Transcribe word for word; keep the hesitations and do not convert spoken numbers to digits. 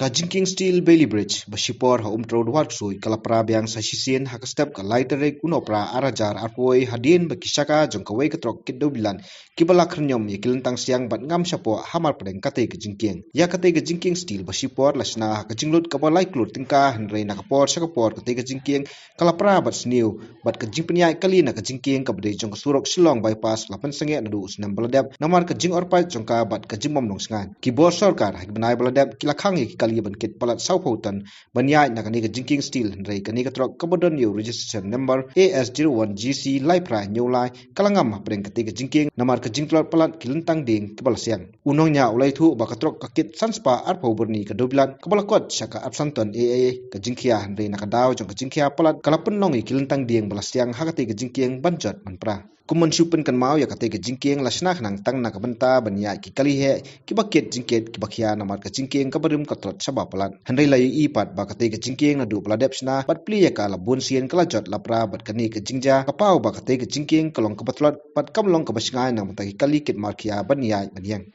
Ka jingkieng steel Bailey Bridge ba shipor ha Umtrew Dwar Ksuid ka la pra biang sa shisien ha ka step ka lai tarik u Nohprah ar hajar arphew hadien ba ki shaka jong kawei ka trok kit dewbilat kiba la khyrñiom ïa ki lyntang siang bad ngam shapoh hamar pdeng katei ka jingkieng. Ïa katei ka jingkieng steel ba shipor la shna ha ka jinglut kaba lai klur tyngka, hynrei na ka por sha ka por katei ka jingkieng ka la pra bad sniew, bad ka jingpynïaid kali na ka jingkieng kaba dei jong ka surok Shillong Bypass la pynsangeh naduh u snem ba la dep namar ka jingorpait jong ka bad ka jingbym long sngewbha. Ki bor sorkar ha ki bnai ba la dep ki la khang ïa ki kali ban kit palat sawphew ton ban ïaid na kane ka jingkieng steel, hynrei kane ka trok kaba don ïa u registration number A S zero one G C lai phra hynñiew lai ka la ngam hapdeng katei ka jingkieng namar ka jingtlot palat ki lyntang dieng kiba la siang. U nongñiah u la ïathuh ba ka trok ka kit san spah arphew byrni ka dewbilat kaba la kot sha ka arphew san ton A A ka jingkhia, hynrei na ka daw jong ka jingkhia palat ka la pynlong ïa ki lyntang dieng ba la siang ha katei ka jingkieng ban jot ban pra. Kum ban shu pynkynmaw, ïa katei ka jingkieng la shna khnang tang na ka bynta ban ïaid ki kali heh kiba kit jingkit kiba khia namar ka jingkieng kaba rim ka tlot shaba palat. Hynrei la ïohi pat ba katei ka jingkieng naduh ba la dep shna bad plie ïa ka la bun sien ka la jot la pra, bad kane ka jingjia ka paw ba katei ka jingkieng ka long kaba tlot bad kam long kaba shngaiñ na ka bynta ki kali kit markhia ban ïaid ban ïeng.